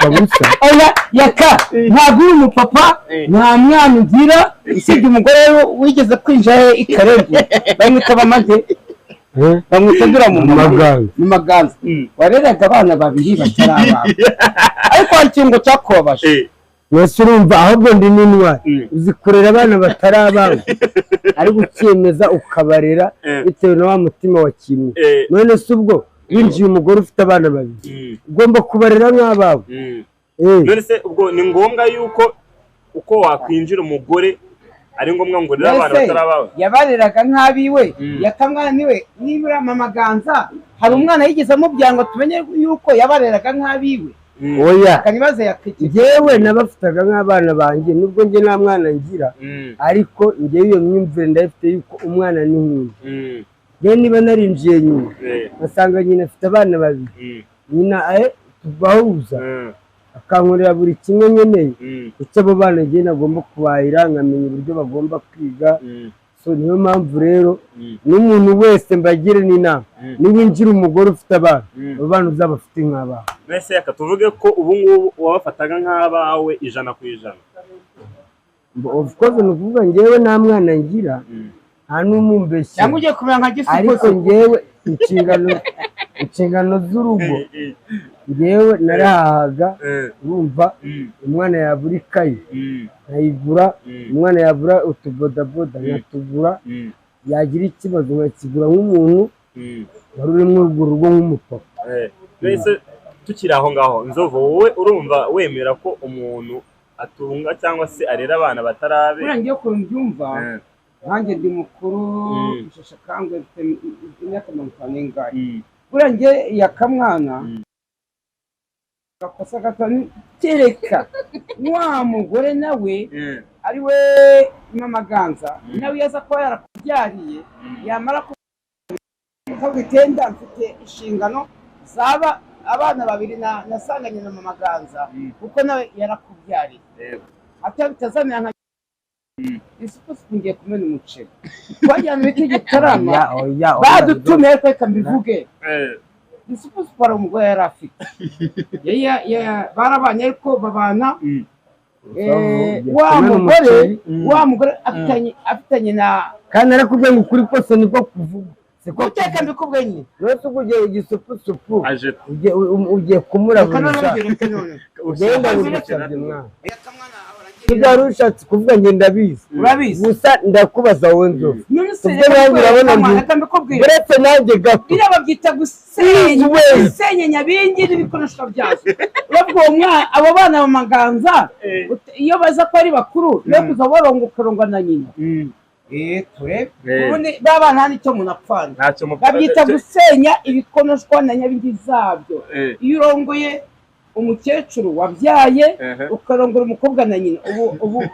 Kabisa. Oya Yaka, ntabwo uri umupapa, nta mwana ugira usibye umugore we wigeze kwinjira i Karenge, bamwita bamade. Eh? Bamwita dura mu Amaganza. Mu maganza. Wareraga abana babiri batari abawe, ariko hari ikintu cyakubabaje. Mwese urumva, ahubwo ndi n'intwari. Uzi kurera abana batari abawe, ariko ukiyemeza ukabarera bitewe na wa mutima wa kimwe. None se ubwo winjiye umugore ufite abana babiri, ugomba kubarera nk'abawe. None se ubwo ni ngombwa yuko uko wakwinjira umugore ari ngombwa ngo urere abana Mbese batari abawe? Yabareraga nk'abiwe. Yakamwana niwe nibura Mama Ganza hari umwana yigeze amubyara ngo tumenye yuko yabareraga nk'abiwe? Oya. Akanibaze yakiki. Njyewe nabafitaga nk'abana banjye, nubwo njye nta mwana ngira, ariko njyewe iyo myumvire ndayifite yuko umwana ni nk'uyu. Njyewe niba narinjiye nyuma, ngasanga nyina afite abana babiri, nyina tugahuza, akankorera buri kimwe nkeneye, icyo abo bana njyewe nagomba kubahira, nkamenya uburyo bagomba kwiga. So niyo mpamvu rero n'umuntu wese mbagire n'inama, niwinjira umugore ufite abana, abo bana uzaba ufite nk'abana. Mbese reka tuvuge ko ubu ngubu wabafataga nk'abawe 100%? Of course, ni ukuvuga njyewe nta mwana ngira, nta n'umumbeshya. Cyangwa ugiye kumera nka Ariko Gisupusu. njyewe inshingano z'urugo, njyewe narahahaga. Urumva, umwana yabura ikayi nkayigura, umwana yabura utubodaboda nkatugura, yagira ikibazo nkakigura, nk'umuntu wari uri muri urwo rugo nk'umupapa. Mbese tukiri aho ngaho, Nzovu, wowe urumva wemera ko umuntu atunga cyangwa se arera abana batarabe? Buriya ngiye ukuntu mbyumva, nkanjye ndi mukuru, nsheshe akanguhe, mfite imyaka 50 n'ingahe. Buriya njye Yakamwana, agakosa gato kereka wa mugore nawe ari we Mama Ganza, nawe iyo aza kuba yarakubyariye, yamara kuvuga icyenda, mfite inshingano zaba abana babiri nasanganye na Mama Ganza, kuko nawe yarakubyariye, ati bitazamera nka isupu. Ngiye kumena umuceri, twajyana ibiti Gitarama. Oya, oya, oya. Badutumiye, ariko reka mbivuge. Isupu hari umugore yari afite. Barabanye, ariko babana Ugiye wa kumena mugore umuceri. Wa mugore afitanye na Kandi narakubwiye ngo ukuri kose niko kuvuga, siko? Guteka mbikubwiye nyine. Uretse ubwo ugiye igisupusupu, Aje. ugiye Reka noneho kumurabuza. mbwira none. Ugenda bigusabye mwana, ibyo wari ushatse kuvuga njye ndabizi. Urabizi. Gusa ndakubaza wowe Nzovu. None se Ubwo nanjye urabona reka mbikubwire. Uretse nanjye gato. Biriya babyita gusenya. Please wait. Gusenya nyabingi n'ibikoresho byazo. Uravuga uwo mwana, abo bana mu maganza, iyo baza ko ari bakuru yo kuza baronga, ukarongwa na nyina. Turebe. Ubundi ba bana nta n'icyo umuntu apfana. Ntacyo mupfa. Babyita gusenya ibikonoshwa na nyabingi zabyo. Iyo urongoye umukecuru wabyaye, ukarongora umukobwa na nyina, ubu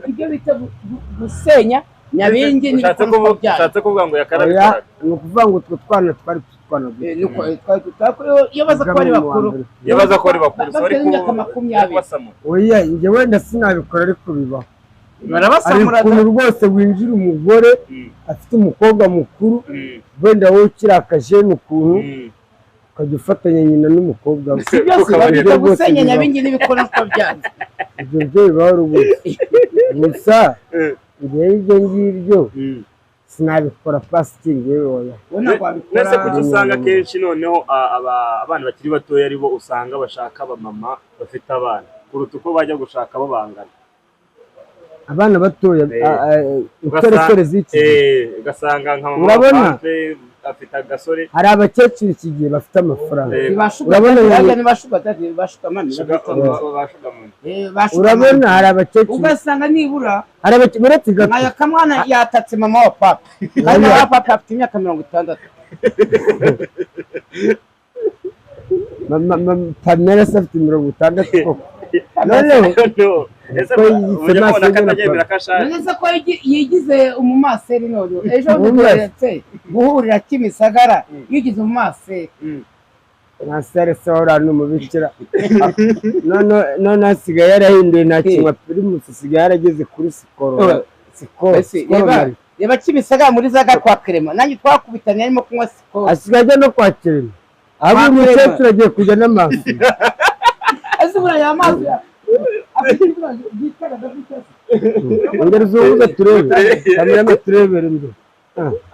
ibyo bita gusenya nyabingi Ushatse n'ibikonoshwa kuvuga byayo. Ushatse kuvuga ngo Oya. Yakarabikoraga? Ni ukuvuga ngo utwo twana twari utwana duto. Nuko twari iyo baza kuba ari bakuru. Iyo baza kuba ari bakuru, so bari Bafite imyaka 20. Kubasamura. Oya, njye wenda sinabikora, ariko bibaho. Hari Barabasamura. ukuntu rwose winjira umugore afite umukobwa mukuru, wenda wowe ukiri akajene ukuntu, ukajya ufatanya nyina n'umukobwa we. Si byose Ukabarera. babyita Rwose gusenya bibaho. nyabingi n'ibikonoshwa byazo. Ibyo byo bibaho rwose, gusa njyewe ibyo ngibyo sinabikora pasiki, njyewe oya. Wowe ntabwo wabikora. Mbese kuki usanga akenshi noneho abana bakiri batoya aribo usanga bashaka abamama bafite abana kuruta uko bajya gushaka abo bangana? Abana batoya, insoresore z'iki gihe. Ugasanga nka mama Urabona? Pampe afite agasore. Hari abakecuru iki gihe bafite amafaranga. Ni ba sugar Urabona daddy, ni ba sugar daddy, ba sugar mummy, babyita. Ba sugar mummy. Ba sugar Urabona mummy. hari abakecuru Ugasanga nibura hari abakecuru, uretse gato. Nka Yakamwana yatatse mama wa papa, kandi mama wa papa afite imyaka 60. Pamela se afite 60 koko? Noneho No. Ese Ko yiyise ujya kubona maso ko y'ingana. atabyemera ko ashaje? None se ko yigize umumaseri none ejo bundi Umumaseri. duheretse guhurira Kimisagara, yigize umumaseri. Nasere se wahora ni umubikira, none asigaye yarahinduye, nta kinywa Primus, asigaye yarageze kuri Skol, Skol. Ese Skol. reba Mari. Reba Kimisagara muri zaga kwa Clement, nanjye twakubitanye arimo kunywa Skol. Asigaye ajya no kwa Kirima, ahubwo Kwa Clement. umukecuru agiye kujya n'amaso. Ese Ese buriya amazi afite ibura byitwaga David Ongera uzunguze turebe. Kamera turebere ndo.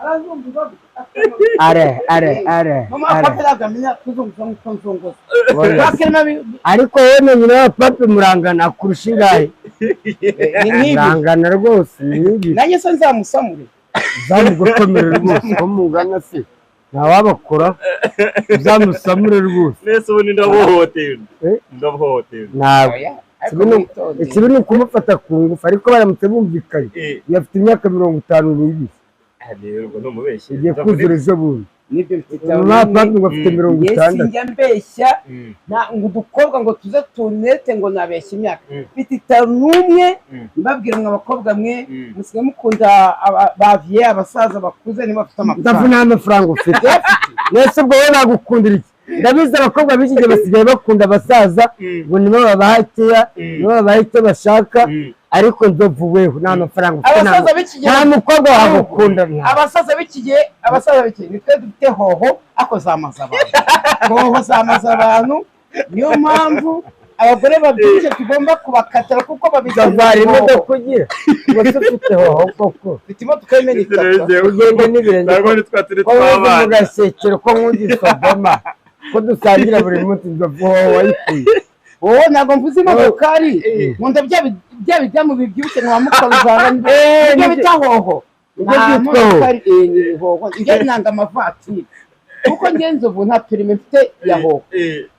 Arazunguza. Are are are. Mama pape agamenya kuzunguza nkuko nzunguza. Ariko wowe nyina wa pape murangana kurusha ingahe? Murangana rwose ni nanjye se nzamusamure. Zamugotomere rwose ko mungana se. Ntawabakora uzamusamure rwose. Nese ubundi ndabohotera. Ndabohotera. Ntabwo. Ikibi ni ukumufata ku ngufu ariko baramutse bumvikanye. Afite imyaka 52. Ubwo numubeshye. Igiye kuzura ejo bundi. Nibyo mfite. Mama pape ngo afite 60. Njye mbeshya na ngo udukobwa ngo tuze tunete ngo nabeshya imyaka. Mfite 51 mbabwira mwe abakobwa mwe musigaye mukunda baviye abasaza bakuze niba bafite amafaranga. Ndavuna amafaranga ufite. Nese ubwo wowe nagukundira iki? Ndabizi abakobwa b'iki gihe basigaye bakunda abasaza ngo nibo babaha keya, nibo babaha icyo bashaka. Ariko Nzovu weho nta mafaranga ufite. Abasaza b'iki gihe nta mukobwa wagukunda. Abasaza b'iki gihe nitwe dufite hoho ako zamaza abantu. Hoho zamaza abantu niyo mpamvu abagore babyibushye tugomba kubakatira kuko babizavara imodoka ugira ngo se ufite hoho koko. Mfite imodoka y'imena itatu. Ugende n'ibirenge ntabwo nitwa turi ko wize mu twabana. gasekero ko nkungi Sodoma ko dusangira buri munsi Nzovu hoho wayikuye. Wowe ntabwo mvuze imodokari nkunda bya bidamu bibyibushye nka mukaruzanga nibyo bita hoho. Nibyo byitwa hoho. Njye nanga amavatiri kuko njye Nzovu nta perime mfite ya hoho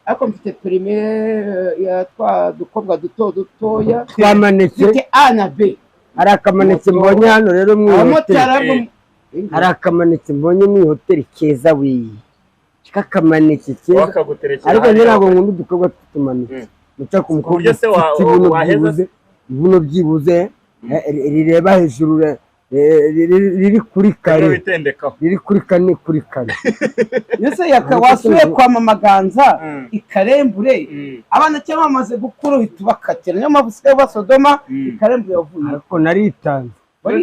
ariko mfite perime ya twa dukobwa duto dutoya twamaneke mfite A na B. Hari akamaneke mbonye hano rero mu hoteli. Hari akamaneke mbonye mu hoteli keza wiyi. Kakamaneke keza. Ariko njye ntabwo nkunda udukorwa tw'utumaneke. Muca ku mukobwa ufite ibuno byibuze rireba hejuru riri kuri kare riri kuri kane kuri kane. Nese wasuye kwa Mama Ganza ikarembure abana cyangwa bamaze gukura uhita ubakatira niyo mpamvu usigaye basodoma ikarembure yavuye. Ariko naritanze.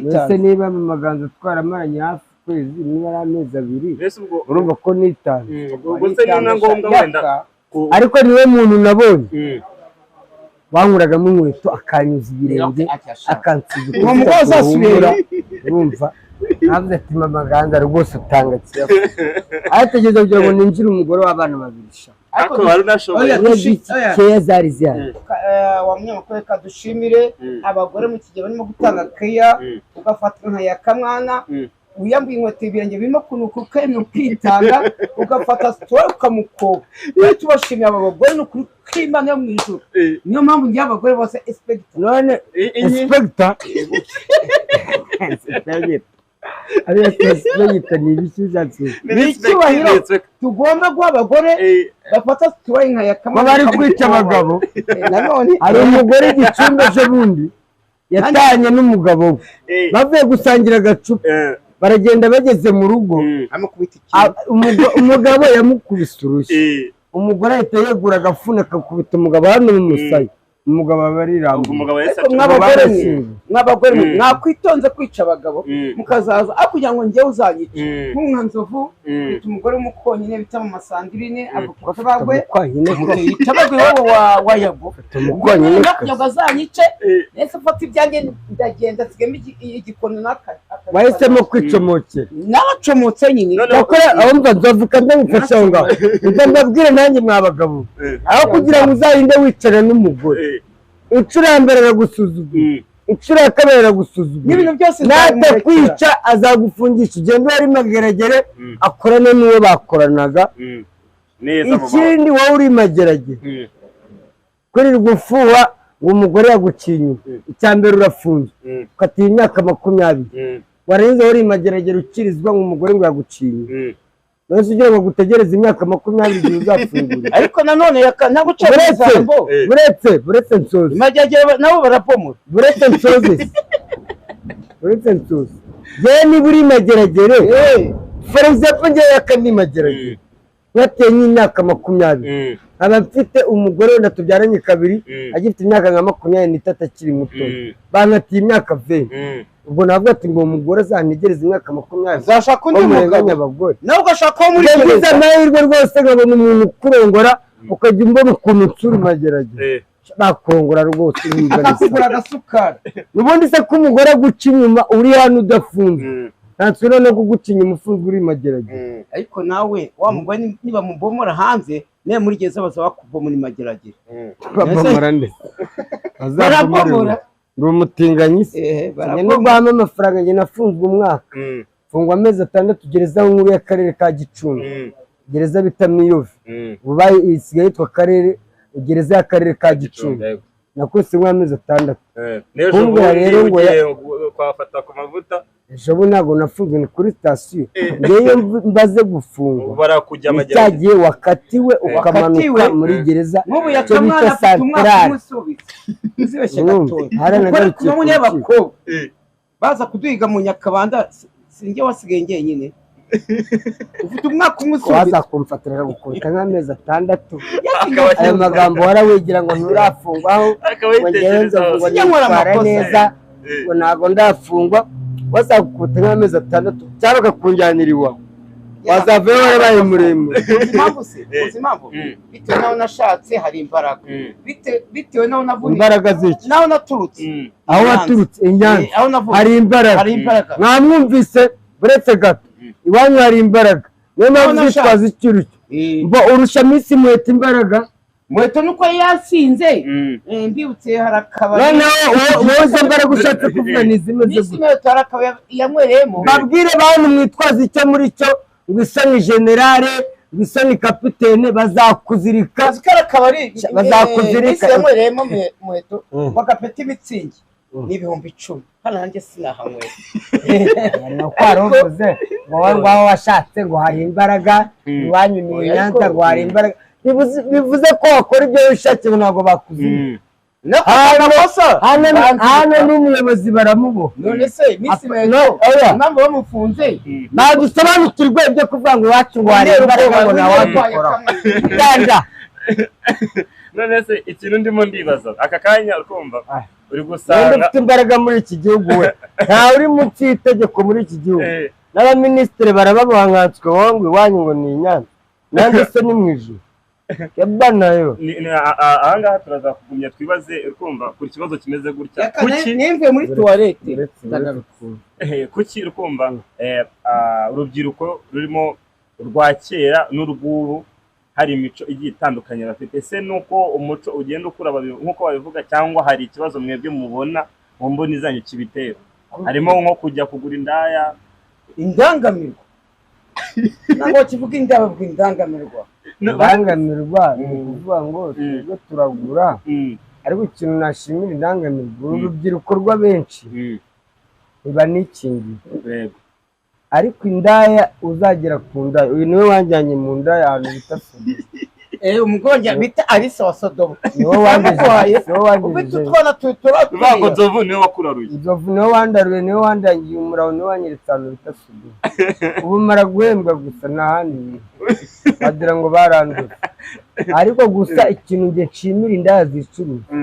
Nese niba Mama Ganza twaramaranye hafi kwezi niba ari amezi abiri urumva ko nitanze. Ubwo se ni na ngombwa wenda. Ariko niwe muntu nabonye bankuragamo inkweto akanyuza ibirenge akansiga uwo urumva navuze ati Mama Ganza rwose utanga kiyafu ategereza kugira ngo ninjire umugore w'abana babiri sha. Ariko wari unashoboye keya zari zihari. Wa munyamakuru reka dushimire abagore mu kigero barimo gutanga keya ugafata nka ya kamwana uyambuye inkweto ibirenge birimo kunuka ukemera ukitanga ugafata sitore ukamukoba. Rero tubashimiye aba bagore ni ukuri kw'Imana yo mu ijuru. Niyo mpamvu ngiye abagore bose inspector. None inspector ni icyubahiro tugomba guha abagore bafata sitore nka ya kamwana. Bari kwica abagabo. Hari umugore igicumbi ejo bundi yatanye n'umugabo we bavuye gusangira agacupa baragenda bageze mu rugo umugabo yamukubise urushyi umugore ahita yegura agafuni akakubita umugabo hano mu musaya umugabo aba arirambuye. Mw'abagore mwakwitonze kwica abagabo mukazaza aho kugira ngo njyewe uzanyice nk'unka Nzovu mfite umugore w'umukonyine bita mu masandirine avuga yitabagwe wowe wa Yago kugira ngo azanyice nese mfata ibyanjye ndagenda nsigamo igikono n'aka. Wahisemo kwicomokera. Nabacomotse nyine. Nakora aho mva Nzovu kandi ngufasha aho ngaho ndababwire nanjye mwa bagabo aho kugira ngo uzarinde wicara n'umugore inshuro ya mbere aragusuzugura inshuro ya kabiri aragusuzugura natakwica azagufungisha ugenda uri mageragere akorane n'uwo bakoranaga. Ikindi wowe uri mageragere kwirirwa ufuha ngo umugore yaguciye inyuma icya mbere urafunzwe ukatiye imyaka 20 warenze uri mageragere ukirizwa ngo umugore ngo yaguciye inyuma none ugira ngo gutegereza imyaka 20 igihe uzafungura. Ariko nanone naguca ijambo buretse nsoze mageragere nabo barapomora buretse nsoze yewe niba uri mageragere for example njyewe yakandi mageragere nateye nk'imyaka 20 aba mfite umugore wenda tubyaranye kabiri agifite imyaka nka 23 akiri muto bankatiye imyaka 20 ubwo navuga ati ngo umugore azantegereze imyaka 20 uzashaka undi mugabo nawe ugashaka uwo muri gereza. Amahirwe rwose nkabona umuntu ukurongora Ukajya umbona ukuntu nsura Mageragere, bakongora rwose. Akakugura agasukari. Ubundi se ko umugore aguca inyuma uri hano udafunzwe, ntansubira no kuguca inyuma ufunzwe uri Mageragere. Ariko nawe wa mugore niba mubomora hanze, nawe muri gereza baza bakubomora Mageragere. Babomora nde? Barabomora. Ndi umutinganyi se? Nubwo hamwe amafaranga, njye nafunzwe umwaka, mfungwa amezi 6 gereza nkuru y'akarere ka Gicumbi, gereza bita Miyove, ubu isigaye yitwa karere, gereza y'akarere ka Gicumbi. Nakose nk'amezi 6. N'ejo bundi ugiye kwafata ku mavuta. Ejo bundi ntabwo nafunzwe, ni kuri sitasiyo. Ngewe mbaze gufungwa barakujya ni cya gihe wakatiwe ukamanuka muri gereza. Nk'ubu yakamwana afite umwaka umusubitse, uzibeshye gatoya haranagarukiye ku rukiko. Baza kuduhiga mu Nyakabanda, sinjye wasigaye njyenyine. Ufite umwaka umwe usubitse. Waza kumfatira akagukubita nk'amezi 6. Ayo magambo warawigira ngo nturafungwaho, ngo ngewe nzafungwa nitwara neza, ngo ntabwo ndafungwa. Wazagukubita nk'amezi 6 cyangwa bakakunjyanira iwawe, wazavayo warabaye muremure. Impamvu se, uzi impamvu? Bitewe n'aho nashatse hari imbaraga, bitewe n'aho navuniye. Imbaraga z'iki? N'aho naturutse. Aho waturutse i Nyanza hari imbaraga. Mwamwumvise buretse gato, iwanyu hari imbaraga, niyo mpamvu uzitwaza icyo uricyo. Mbo urusha minsi Muheto imbaraga. Muheto nuko yasinze, mbibutse hari akabari. Noneho wowe izo mbaraga ushatse kuvuga ni izimeze gute? Minsi Muheto hari akabari yanywereyemo. Babwire bantu mwitwaza icyo muri cyo, ngo isa ni generale, ngo isa ni kapitene, bazakuzirika. Akabari bazakuzirika. Minsi yanywereyemo Muheto bagapeta imitsingi ni 10,000. Hano hanjye sinahanywera. Nuko wari uvuze ngo wowe ngaho washatse ngo hari imbaraga, iwanyu ni Nyanza ngo hari imbaraga, bivuze ko wakora ibyo wishakiye ntabwo bakuzirika. Hano n'umuyobozi baramuboha. None se Minsi Muheto impamvu bamufunze? Ntabwo usobanukirwe ibyo kuvuga ngo iwacu ngo hari imbaraga ngo ntawabikora. Ganda. None se ikintu ndimo ndibaza aka kanya, ukumva uri gusanga ufite imbaraga muri iki gihugu, we ntawe uri munsi y'itegeko muri iki gihugu. N'abaminisitiri barababoha nkanswe wowe ngo iwanyu ngo ni i Nyanza, nanjye se ni mu ijuru yabanayo. Aha ngaha turazakugumya twibaze, ukumva ku kibazo kimeze gutya, kuki nimvuye muri tuwarete? Kuki ukumva urubyiruko rurimo urwa kera n'urw'ubu hari imico igiye itandukanye bafite? Ese nuko umuco ugenda ukura nk'uko babivuga, cyangwa hari ikibazo mwebwe mubona mu mboni zanyu kibitera? Harimo nko kujya kugura indaya. Indangamirwa. Ntabwo kivuga indaya, bavuga indangamirwa. Indangamirwa ni ukuvuga ngo twebwe turagura, ariko ikintu nashimira indangamirwa, urubyiruko rw'abenshi ntibanikingiye. Ariko indaya uzagera ku ndaya, uyu niwe wanjyanye mu ndaya ahantu bita Sodoma. Umugore bita Alisa wa Sodoma. Niwe wangejeje. Ufite utwana tutura. Uvuga Nzovu niwe wakuraruye. Nzovu niwe wandaruye, niwe wandangiye umurabo, niwe wanyeretse ahantu bita Sodoma. Ubu mara guhembwa gusa nta handi, wagira ngo baranduye. Ariko gusa ikintu njye nshimira indaya zicuruza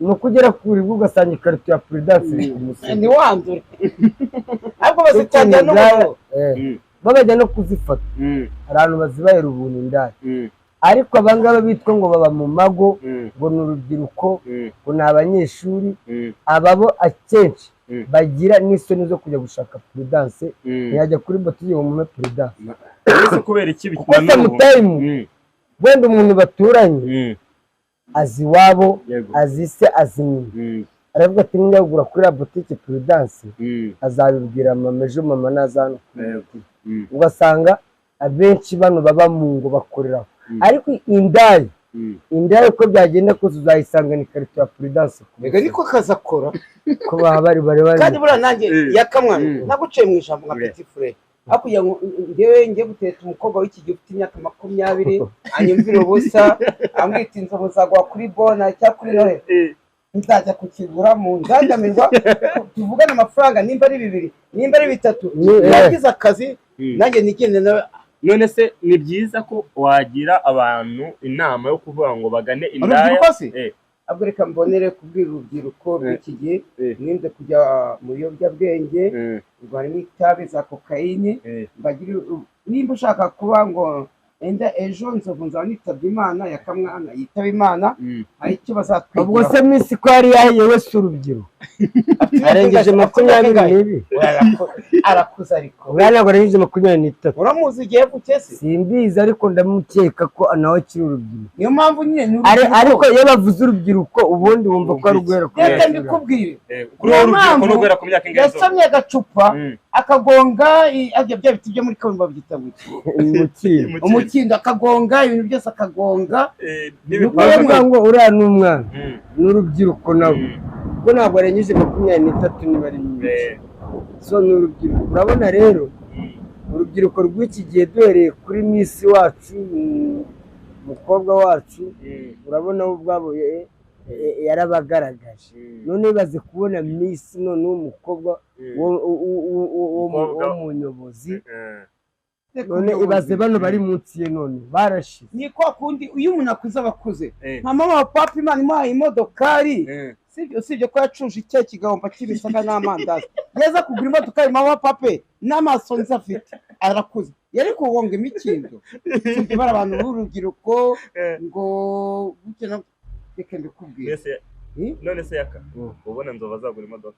ni uko ugera ku buriri ugasanga ikarito ya Prudence iri ku musego. Ntiwandure. Ahubwo bazitangira n'ubururu. Babajya no kuzifata. Hari abantu bazibahera ubuntu indaya. Ariko abangaba bitwa ngo baba mu mago, ngo ni urubyiruko, ngo ni abanyeshuri, ababo akenshi bagira n'isoni zo kujya gushaka Prudence, ntiyajya kuri botike ngo mume Prudence. Ese kubera iki Kuko sometimes wenda umuntu baturanye azi iwabo, azi se, azi nyina, aravuga ati njya kugura kuri la botike Prudence, azabibwira mama ejo, mama naza hano. Ugasanga abenshi bano baba mu ngo bakoreraho. Ariko indaya, indaya uko byagenda kose uzayisanga ni ikarito ya Prudence. Mbega niko kazi akora. Ko baba bari bari bari. Kandi buriya nanjye yakamwana naguciye mu ijambo nka Petit Frere, aho kugira ngo ngewe njye guteta umukobwa w'iki gihe ufite imyaka 20 anyumvira ubusa, ambwita inzovu zagwa kuri bona cyangwa kuri Noheli, nzajya kukigura mu ndangamirwa, tuvugane amafaranga nimba ari 2 nimba ari 3, nagize akazi nanjye nigende nawe. None se ni byiza ko wagira abantu inama yo kuvuga ngo bagane indaya? Ahubwo reka mbonere kubwira urubyiruko rw'iki gihe, mwirinde kujya mu biyobyabwenge, ngo harimo itabi za kokayine, mbagire nimba ushaka kuba ngo Enda ejo Nzovu nzaba nitabye Imana, Yakamwana yitaba Imana, hari icyo bazatwigiraho. Ubwo se Miss ko yari yahiye wese urubyiruko arengeje 22, arakuze ariko ubwo ntabwo arengeje 23. Uramuzi igihe yavukiye se? Simbizi, ariko ndamukeka ko nawe akiri urubyiruko. Niyo mpamvu nyine ariko iyo bavuze urubyiruko ubundi wumva ko ari uguhera ku myaka. Mbikubwire, kuri wowe urubyiruko ni uguhera ku myaka ingahe? Yasomye agacupa akagonga bya biti byo muri kaburimbo babyita umukindo, umukindo akagonga ibintu byose akagonga. Ni ukuvuga ngo uriya ni umwana, ni urubyiruko nawe, kuko ntabwo arengeje 23 niba ari myinshi. So ni urubyiruko. Urabona rero urubyiruko rw'iki gihe, duhereye kuri Miss wacu, umukobwa wacu, urabona we ubwabo yarabagaragaje. None ibaze kubona Miss none w'umukobwa w'umuyobozi, none ibaze bano bari munsi ye none barashize. Ni kwa kundi iyo umuntu akuze aba akuze. Nka mama wa papa Imana imuhaye imodokari, usibye ko yacuje icyayi kigahomba kibisaka n'amandazi, yaza kugura imodokari mama wa papa n'amaso nzi afite, arakuze yari kugonga imikindo. Sibyo bari abantu b'urubyiruko ngo gutya. Reka mbikubwire. None se Yaka, ubona Nzovu azagura imodoka?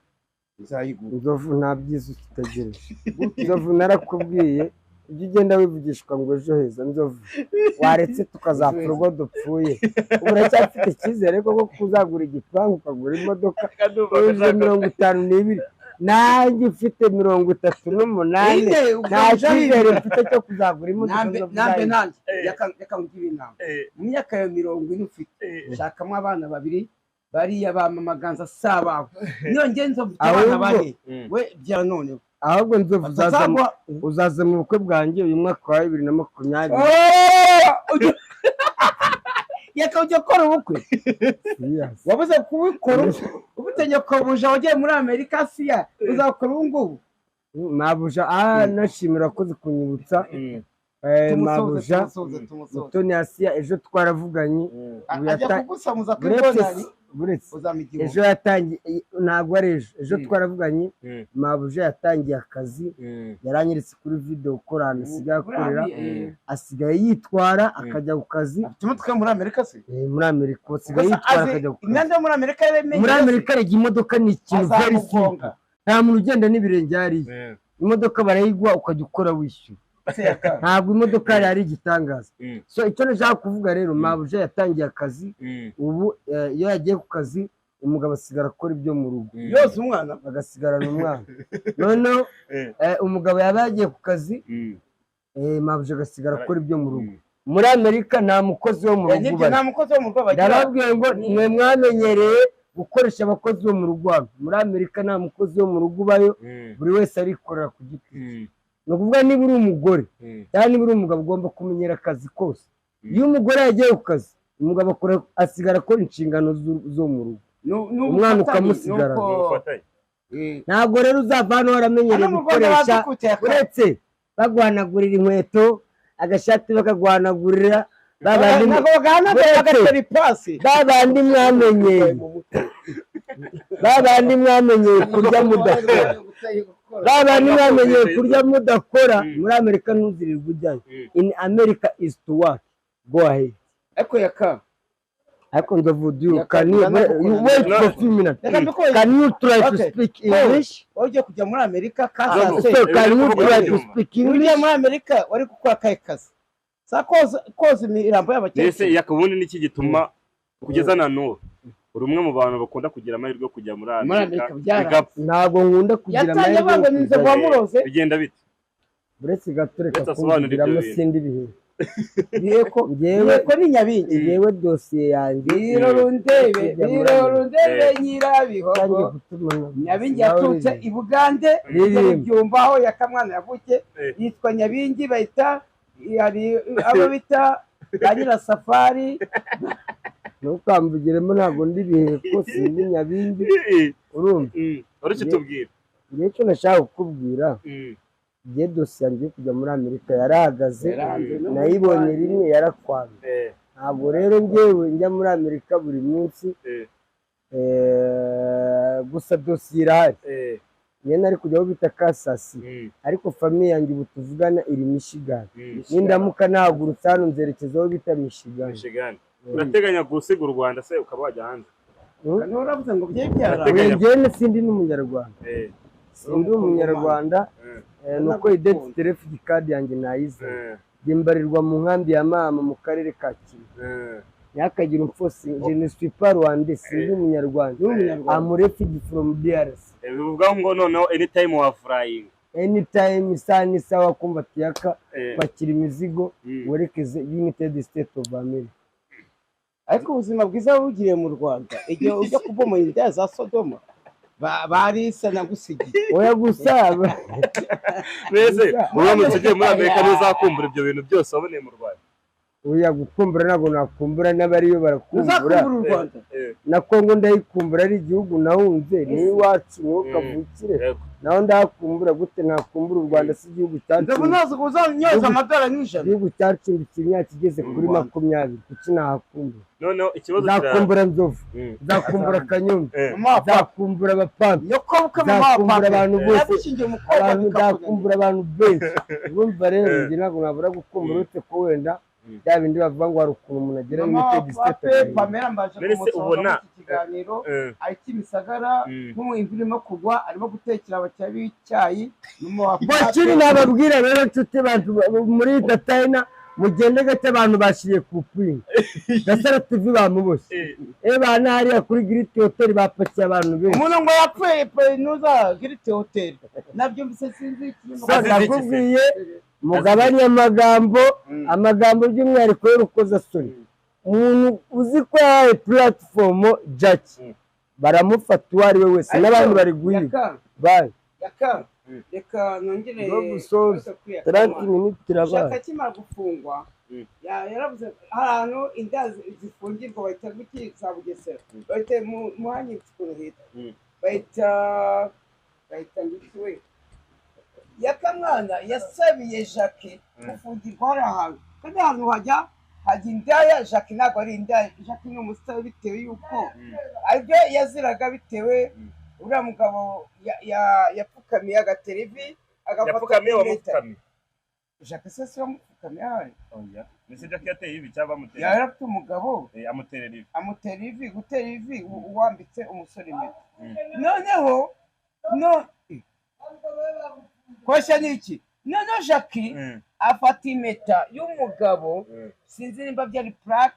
Nzayigura. Nzovu nta byiza ukitegereje. Nzovu narakubwiye, ibyo ugenda wivugishwa ngo ejo heza. Nzovu waretse tukazapfa urwo dupfuye. Ubu uracyafite icyizere koko kuzagura igipangu ukagura imodoka uje 52? Nanjye mfite 38, nta cyizere mfite cyo kuzagura imodoka. Nambe nanjye reka nkugire inama. Mu myaka ya 40 ufite, shakamo abana babiri bariya ba mama Ganza si abawe. Niyongere Nzovu mfite abana bane, we byara noneho. Ahubwo Nzovu uzaza mu bukwe bwanjye uyu mwaka wa 2020. Yaka ujya gukora ubukwe? Wabuze kubikora ubute nyokobuja wagiye muri Amerika siya uzakora ubu ngubu? Mabuja nashimira akoze kunyibutsa. Mabuja Mutoni Asiya ejo twaravuganye, ejo yatangiye, ntabwo ari ejo, ejo twaravuganye. Mabuja yatangiye akazi, yaranyeretse kuri video ko ahantu asigaye akorera, asigaye yitwara akajya ku kazi. Afite imodoka muri Amerika se? Muri Amerika asigaye yitwara akajya ku kazi. Imyenda yo muri Amerika yaremeye. Muri Amerika rega imodoka ni ikintu very simple, nta muntu ugenda n'ibirenge hariya. Imodoka barayiguha ukajya ukora wishyura, ntabwo imodoka yari igitangaza. So icyo nashaka kuvuga rero, Mabuja yatangiye akazi ubu iyo yagiye ku kazi umugabo asigara akora ibyo mu rugo yose, umwana bagasigarana umwana. Noneho umugabo yaba yagiye ku kazi, Mabuja agasigara akora ibyo mu rugo. Muri Amerika nta mukozi wo mu rugo ubayo. Ndababwiye ngo mwe mwamenyereye gukoresha abakozi bo mu rugo hano. Muri Amerika nta mukozi wo mu rugo ubayo, buri wese arikorera ku giti cye. Ni ukuvuga niba uri umugore cyangwa niba uri umugabo ugomba kumenyera akazi kose. Iyo umugore yagiye ku kazi, umugabo asigara akora inshingano zo mu rugo, umwana ukamusigara. Ntabwo rero uzava hano waramenyereye gukoresha, uretse baguhanagurira inkweto, agashati bakaguhanagurira, babandi mwamenyeye, babandi mwamenyeye kurya mudakora, babandi mwamenyeye kurya mudakora. Muri Amerika ntuzirirwe ujyayo. In America is to work, go ahead. Ariko Yaka, ariko Nzovu, can you wait for a few minutes? Can you try to speak English? Wari kujya muri Amerika So can you try to speak English? Ujya muri Amerika wari gukora akahe kazi? Sa koza imirambo y'abakecuru. Ese Yaka, ubundi niki gituma kugeza na n'ubu uri umwe mu bantu bakunda kugira amahirwe yo kujya muri Amerika? Ntabwo nkunda kugira amahirwe. Bigenda bite? Uretse gato reka kumbwiramo sindi bihe. Yego ni Nyabingi. Yewe dosiye yanjye Birorundebe, birorundebe nyirabihogo. Nyabingi yaturutse i Bugande, byumva aho Yakamwana yavukiye, yitwa Nyabingi, bahita hari abo bita ba Nyirasafari. Ntukambugiremo ntabwo ndi bihe ko sindi Nyabingi, urumva? Uretse tubwira. Icyo nashaka kukubwira, igihe dosiye yanjye yo kujya muri Amerika yarahagaze, nayibonye rimwe yarakwamye. Ntabwo rero ngewe njya muri Amerika buri munsi, gusa dosiye irahari. Njye nari kujya aho bita Kansas, ariko famille yanjye ubu tuvugana iri Michigan. Nindamuka nahagurutse hano nzerekeza aho bita Michigan. Michigan. Urateganya gusiga u Rwanda se ukaba wajya hanze? Uravuze ngo bye byara. Njye sindi n'umunyarwanda. Sindi umunyarwanda, nuko identity refugee card yanjye nayize. Mbarirwa mu nkambi ya mama mu karere ka Kirehe. Ntihakagire umfosi, je ne suis pas rwandais, sindi umunyarwanda. I'm refugee from DRC. Bivuga ngo noneho anytime wa flying. Anytime isaha n'isaha kumva tiyaka pakira imizigo werekeze United States of America. Ariko ubuzima bwiza bugiriye mu Rwanda igihe ujya kubomoye indaya za Sodoma barisa nagusigiye. Oya gusa mbese uramutse ugiye muri Amerika ntuzakumbura ibyo bintu byose waboneye mu Rwanda? Oya gukumbura ntabwo nakumbura, n'abariyo barakumbura. Na Kongo ndayikumbura, ari igihugu nahunze, ni iwacu niho kavukire. Naho ndakumbura gute nakumbura u Rwanda? Si igihugu igihugu cyacumbikiye imyaka igeze kuri 20, kuki nahakumbura? Noneho ikibazo nzakumbura Nzovu, nzakumbura Kanyumba, nzakumbura Abapampa, nzakumbura abantu bose, nzakumbura abantu benshi. Urumva rero njye ntabwo nabura gukumbura, uretse ko wenda bya bindi bavuga ngo hari ukuntu umuntu agera muri United States. Pamela mbaje kumusoza muri iki kiganiro, ari Kimisagara nk'imvura irimo kugwa, arimo gutekera abakiriya b'icyayi. Bakiri nababwira rero nshuti bantu muri Datayina, mugende gake abantu bashiriye ku kwinga Gasaro TV bamuboshye. Bana hariya kuri Giriti Hotel bapakiye abantu benshi. Umuntu ngo yapfuye nuza Giriti Hotel nabyumvise sinzi ikintu. Ndakubwiye mugabanye amagambo, amagambo by'umwihariko y'urukozasoni. Umuntu uzi ko yahaye platform Jackie baramufata uwo ari we wese, n'abandi bari guhiga. Bye. Yaka reka nongere gusoza 30 minutes tirabaye. Akimara gufungwa yaravuze ahantu inda zifungirwa bahita guki za Bugesera, bahita muhanyi ukuntu hita bahita ngiki Yakamwana yasabiye Jackie gufungirwa hari ahantu, kandi ahantu hajya indaya. Jackie ntabwo ari indaya, Jackie ni umusitari bitewe yuko aribyo yaziraga, bitewe uriya mugabo yapfukamiye agatera ivi agafata. Jackie se si wamupfukamiye ahari? Oya, mbese Jackie yateye ivi cyangwa bamuteye? Yari afite umugabo amutera ivi, amutera ivi, gutera ivi uwambitse umusore impeta. Noneho no koshya niki? Noneho Jackie afata impeta y'umugabo, sinzi nimba byari plaque,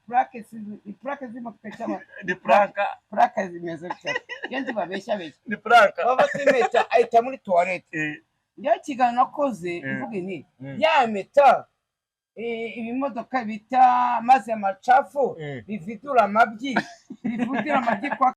plaque z'imodoka cyangwa ni plaque, plaque zimeze gutya, ngenzi babeshya beshya ni plaque. Bafata impeta ahita muri toilette. Njya kiganiro nakoze mvuga nti ya mpeta ibimodoka bita maze amacafu bividura amabyi, bividura amabyi kwa